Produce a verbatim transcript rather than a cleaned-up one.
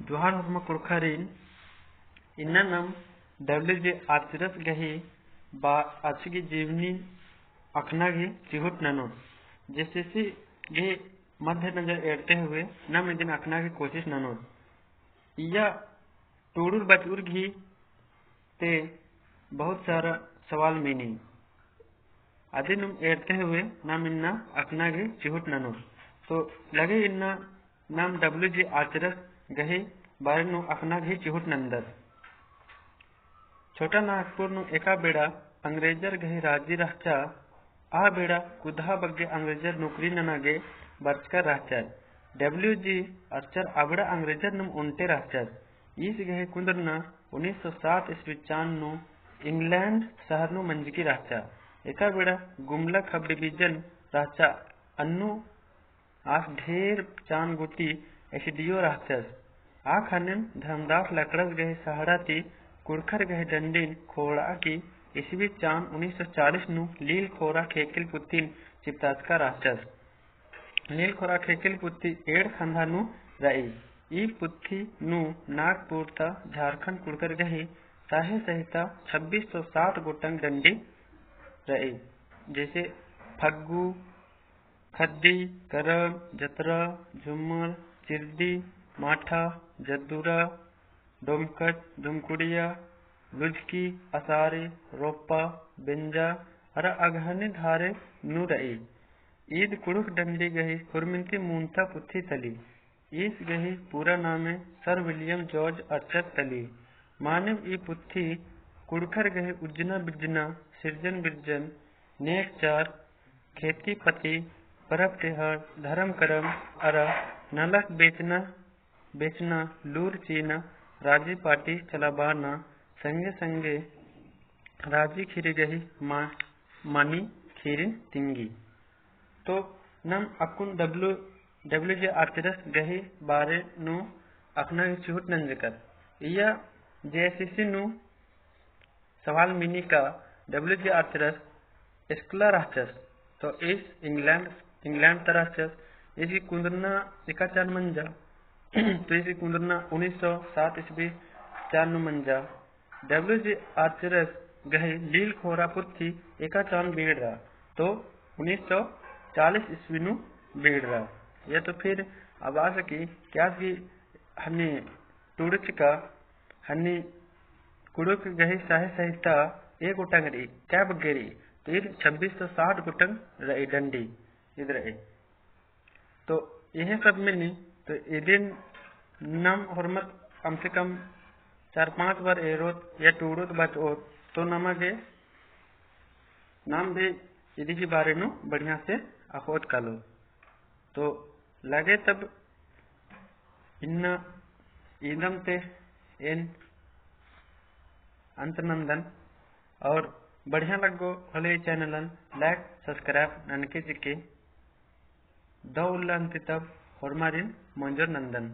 जोहार होरमा कुँड़ुख़ारिन। इन्ना नाम W J आर्चरस गही बा-, अचगी जीवनी अख़ना गही चिहुट ननोत। J C C गही मध्य नजर एड़ते हुए नाम इदिन अख़ना गही कोशिश ननोत। इय्या टूड़ुर बचउर गही ते बहुत सारा सवाल मिनी। अदिनुम एड़ते हुए नाम इन्ना अख़ना गही चिहुट ननोत। तो लगे इन्ना नाम W J आर्चरस गही बारे नू अख़ना गही चिहुट नन्दत। छोटा नागपुर नू एका बेड़ा अंग्रेजर गही राजी रहचा। आ बेड़ा कुदहा बग्गे अंग्रेजर नौकरी नना गे बरचका रहचर। W J आर्चर अबड़ा अंग्रेजर नुम ओन्टे रहचर। ईस गही कुन्दरना उन्नीस सौ सात ईस्वी चान नू इंग्लैंड शहर नू मंजकी रहचा। एका बेड़ा गुमला खब डिवीजन रहचा। अन्नु आस ढेर चान गूटी S D O रहचस। आ ख़नेम धर्मदास लकड़स गही सहड़ा ती कुँड़ुख़र गही डंडिन खोड़ा की ईस्वी चान उन्नीस सौ चालीस नू लील खोरा ख़ेख़ेल पुत्थिन चिपताचका रहचस। नीलखोरा ख़ेख़ेल पुत्थी एंड़ खंधा नू र'ई। ई पुत्थी नू नागपुर ता झारखंड कुँड़ुख़र गही साहे सहिता छब्बीस सौ साठ गोटंग डंडी र'ई, जैसे फग्गू, खद्दी, करम, जतरा, झुम्मर, चिरदी, माठा, जद्दुरा, डोमकच, डुमकुड़िया, लुझकी, असारे, रोपा, बेंजा, अरा अगहनी धारे नू र'ई। ईद कुँड़ुख़ डंडी गही हुरमिन्ती मून्ता पुत्थी तली। ईस गही पूरा नामे सर विलियम जॉर्ज आर्चर तली। मानिम ई पुत्थी कुँड़ुख़र गही उज्जना बिज्जना, सिरजन बिरजन, नेग चार, खेती पती, परब तेहर, धरम करम, अरा नलख बेचना बेचना, लूर चीना, राजी पाटी चलाबअना, संगे संगे राजी खीरी गही मा-, मानी खीरिन तिंगी। तो नम अक्कुन W, W J आर्चरस गही बारे नू अख़ना गही चिहुट नंजकर। इय्या J S C नू सवाल मिनी का W J आर्चरस एस्कला रहचस, तो ईस इंग्लैंड, इंग्लैंड ता रहचस, ईस गही कुन्दरना एका चान मंजा, तो ईस गही कुन्दरना उन्नीस सौ सात ईस्वी चान नू मंजा। W J आर्चरस गही लील खोरा पुत्थी एका चान बीड़रा, तो उन्नीस सौ चालीस ईस्वी नू बीड़रा। या तो फिर अब आ सकी क्या कि हनी टूड़चका हनी कुँड़ुख़ गही साहे सहिता ए गोटंग र'ई, कै बग्गे र'ई, तो ईद छब्बीस सौ साठ गोटंग र'ई डंडी, ईद र'ई। तो इहे सब मिनी, तो इदिन नम होरमत कम से कम चार पाँच बार एरोत या टूड़ोत बच'ओत, तो नमा गे नाम भी इदी गही बारे नू बढ़िया से अख़ोत कालो। तो लगे तब इन्ना इदम ते एन अंत नंदन और बढ़िया लग्गो होले channel न like subscribe ननके चिके दौ उल्ला अंत तब होरमारिन मंजोर नंदन।